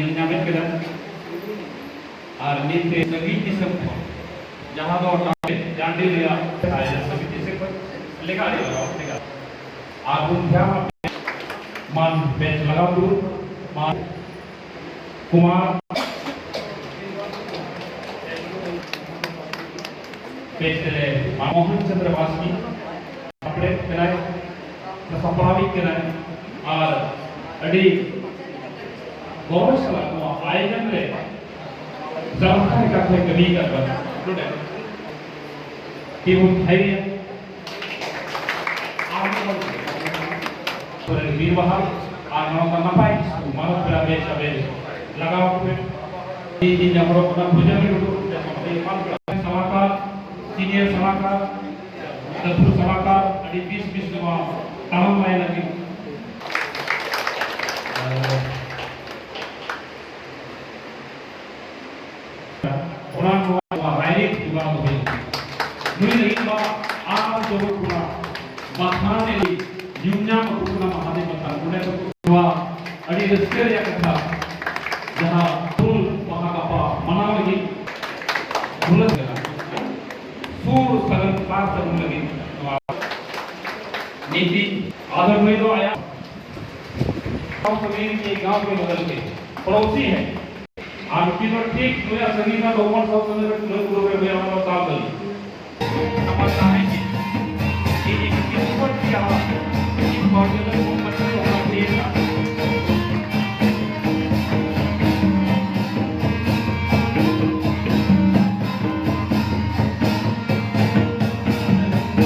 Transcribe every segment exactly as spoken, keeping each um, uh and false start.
ᱧᱮᱞ ᱧᱟᱢᱮᱫ ᱠᱟᱱᱟ᱾ ᱟᱨ ᱱᱤᱛ ᱥᱟᱺᱜᱤᱧ ᱫᱤᱥᱚᱢ ᱠᱷᱚᱱ, ᱡᱟᱦᱟᱸ ᱫᱚ ᱪᱟᱱᱰᱤ ᱨᱮᱭᱟᱜ ᱥᱟᱢᱤᱛᱤ ᱥᱮᱫ ᱠᱷᱚᱱ ᱞᱮᱠᱷᱟ ᱟᱹᱰᱤ ᱞᱟᱜᱟᱣ ᱞᱮᱠᱟ᱾ ᱟᱨ ᱵᱚᱱ ᱫᱷᱮᱭᱟᱱ ᱢᱟᱱ ᱵᱮᱪ ᱞᱟᱜᱟᱣ ᱫᱩᱲᱩᱵ ᱢᱟᱱ ᱠᱩᱢᱟᱨ ᱵᱮᱪ ᱨᱮ ᱢᱳᱦᱚᱱ ᱪᱚᱸᱫᱽᱨᱚ ᱵᱟᱥᱠᱮ ᱥᱟᱯᱲᱮᱫ ᱠᱟᱱᱟᱭ, ᱥᱟᱯᱲᱟᱣᱤᱡ ᱠᱟᱱᱟᱭ᱾ ᱟᱨ ᱟᱹᱰᱤ ᱜᱚᱨᱚᱵᱽ ᱥᱟᱞᱟᱜ ᱱᱚᱣᱟ ᱟᱭᱳᱡᱚᱱ ᱨᱮ ᱡᱟᱦᱟᱸ ᱞᱮᱠᱟ ᱠᱚ ᱠᱟᱹᱢᱤ ᱟᱠᱟᱫ ᱵᱚᱱᱟ ᱱᱚᱰᱮ ᱛᱤᱸᱜᱩ ᱛᱷᱟᱭᱤ ᱨᱮ᱾ ᱟᱨ ᱱᱚᱣᱟ ᱵᱤᱨ ᱵᱟᱦᱟ ᱟᱨ ᱱᱚᱝᱠᱟ ᱱᱟᱯᱟᱭ ᱠᱤᱪᱷᱩ ᱢᱟᱱᱚᱛ ᱯᱮᱲᱟ ᱵᱮᱪ ᱟᱵᱮᱱ ᱞᱟᱜᱟᱣ ᱠᱚᱯᱮ᱾ ᱤᱧ ᱧᱟᱯᱟᱢᱚᱜ ᱠᱟᱱᱟ ᱯᱩᱡᱟᱹ ᱨᱮ ᱩᱰᱩᱠ ᱡᱟᱦᱟᱸ ᱮᱢᱟᱱ ᱯᱮᱲᱟ ᱥᱟᱞᱟᱠᱟᱨ, ᱥᱤᱱᱤᱭᱟᱨ ᱥᱟᱞᱟᱠᱟᱨ, ᱞᱟᱹᱴᱩ ᱥᱟᱞᱟᱠᱟᱨ, ᱟᱹᱰᱤ ᱵᱤᱥ ᱵᱤᱥ ᱱᱚᱣᱟ ᱛᱟᱲᱟᱢ ᱢᱟᱭ ᱞᱟᱹᱜᱤᱫ᱾ ᱚᱱᱟ ᱱᱚᱣᱟ ᱨᱟᱭᱨᱤᱛ ᱡᱚᱜᱟᱣ ᱫᱚᱦᱚᱭ ᱞᱟᱹᱜᱤᱫ᱾ ᱱᱩᱭ ᱞᱟᱹᱜᱤᱫ ᱱᱚᱣᱟ ᱟᱨ ᱡᱚᱢᱚᱠ ᱠᱚᱲᱟ ᱵᱟᱠᱷᱟᱱ ᱞᱟᱹᱜᱤᱫ ᱧᱩᱢ ᱧᱟᱢ ᱟᱹᱜᱩ ᱠᱟᱱᱟ ᱢᱟᱦᱟᱫᱮᱵ ᱵᱟᱠᱷᱟᱱ᱾ ᱚᱸᱰᱮ ᱠᱷᱚᱱ ᱱᱚᱣᱟ ᱟᱹᱰᱤ ᱨᱟᱹᱥᱠᱟᱹ ᱨᱮᱭᱟᱜ ᱠᱟᱛᱷᱟ, ᱡᱟᱦᱟᱸ ᱦᱩᱞ ᱢᱟᱦᱟ ᱜᱟᱯᱟ ᱢᱟᱱᱟᱣ ᱞᱟᱹᱜᱤᱫ ᱦᱩᱞᱟᱹᱥ ᱠᱟᱱᱟ᱾ ᱥᱩᱨ ᱥᱟᱹᱜᱩᱱ ᱥᱟᱨ ᱥᱟᱹᱜᱩᱱ ᱞᱟᱹᱜᱤᱫ ᱱᱚᱣᱟ ᱱᱤᱛᱤ ᱟᱫᱚ ᱱᱩᱭ ᱫᱚ ᱟᱭᱟᱜ ᱥᱟᱢᱤᱞ ᱠᱮ ᱜᱟᱸᱣ ᱠᱮ ᱵᱚᱜᱚᱞ ᱠᱮ ᱯᱚᱲᱚᱥᱤ ᱦᱮ᱾ ᱟᱨ ᱩᱱᱠᱤᱱ ᱫᱚ ᱴᱷᱤᱠ ᱱᱩᱭᱟᱜ ᱥᱟᱺᱜᱤᱧ ᱨᱮ ᱰᱚᱢᱚᱨ ᱥᱟᱶ ᱥᱟᱺᱜᱤᱧ ᱨᱮ ᱠᱩᱲᱟᱹ ᱠᱩᱲᱟᱹ ᱨᱮ ᱱᱩᱭᱟᱜ ᱚᱱᱟ ᱫᱚ ᱛᱟᱞ ᱛᱟᱹᱞᱤ᱾ ᱱᱟᱢᱵᱟᱨ ᱛᱟᱦᱮᱸ ᱠᱤᱱ᱾ ᱤᱧ ᱤᱧ ᱠᱤᱱ ᱩᱯᱚᱨ ᱠᱤᱭᱟ ᱦᱚᱸ᱾ ᱤᱧ ᱯᱟᱣᱡᱮ ᱞᱮ ᱠᱚ ᱯᱟᱪᱷᱮ ᱚᱱᱟ ᱠᱩᱲᱤ ᱨᱮᱱᱟᱜ᱾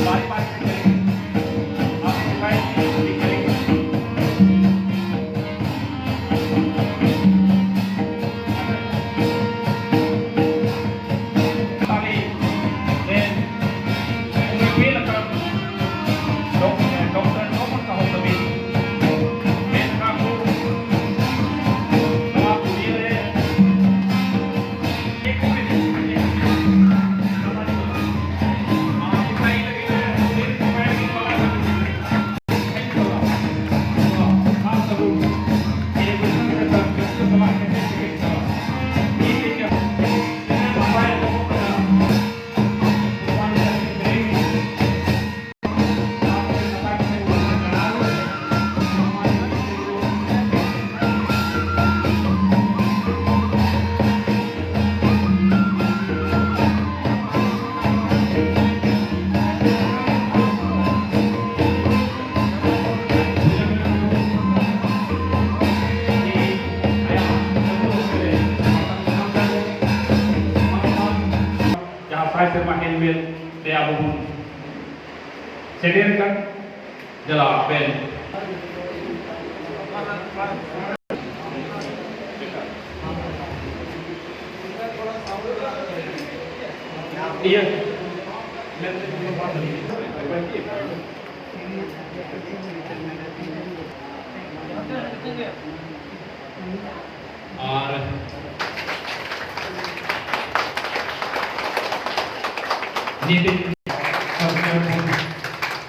ᱵᱟᱭ ᱯᱟᱨ ᱠᱤ ᱠᱟᱨᱮᱜ᱾ ᱟᱯ ᱥᱤᱯᱟᱦᱤ ᱠᱤ ᱠᱟᱨᱮᱜ᱾ ᱛᱟᱞᱤ ᱨᱮᱱ ᱩᱱᱤ ᱯᱷᱮᱞ ᱟᱠᱟᱱ ᱰᱚᱠ-, ᱰᱚᱠᱴᱚᱨ ᱰᱚᱢᱚᱱ ᱥᱟᱦᱚ ᱠᱟᱹᱢᱤ᱾ ᱛᱮ ᱟᱵᱚ ᱵᱚᱱ ᱥᱮᱴᱮᱨ ᱠᱟᱱ᱾ ᱫᱮᱞᱟ ᱵᱮᱱ᱾ ᱤᱭᱟᱹ᱾ ᱟᱨ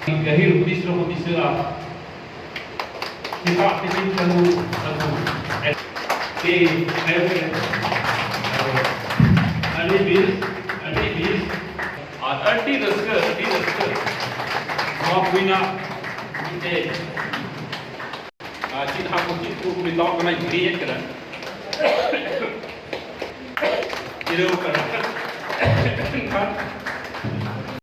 ᱱᱤᱛ ᱜᱟᱹᱦᱤᱨ ᱦᱩᱫᱤᱥ ᱨᱮᱦᱚᱸ ᱫᱤᱥᱟᱹᱜᱼᱟ᱾ ᱥᱮᱛᱟᱜ ᱛᱤᱠᱤᱱ ᱪᱟᱸᱫᱳ ᱟᱹᱛᱩ᱾ ᱮ, ᱟᱹᱰᱤ ᱵᱮᱥ, ᱟᱹᱰᱤ ᱵᱮᱥ᱾ ᱟᱨ ᱟᱹᱰᱤ ᱨᱟᱹᱥᱠᱟᱹ, ᱟᱹᱰᱤ ᱨᱟᱹᱥᱠᱟᱹ᱾ ᱱᱚᱣᱟ ᱦᱩᱭᱱᱟ ᱢᱤᱫᱴᱮᱡ, ᱟᱨ ᱪᱮᱫ ᱦᱟᱸᱜ ᱠᱚ, ᱪᱮᱫ ᱠᱚ ᱢᱮᱛᱟᱣᱟᱜ ᱠᱟᱱᱟ, ᱦᱤᱲᱤᱧᱮᱫ ᱠᱟᱱᱟ᱾ ᱡᱤᱨᱟᱹᱣ ᱠᱟᱱᱟ᱾ ᱮᱱᱠᱷᱟᱱ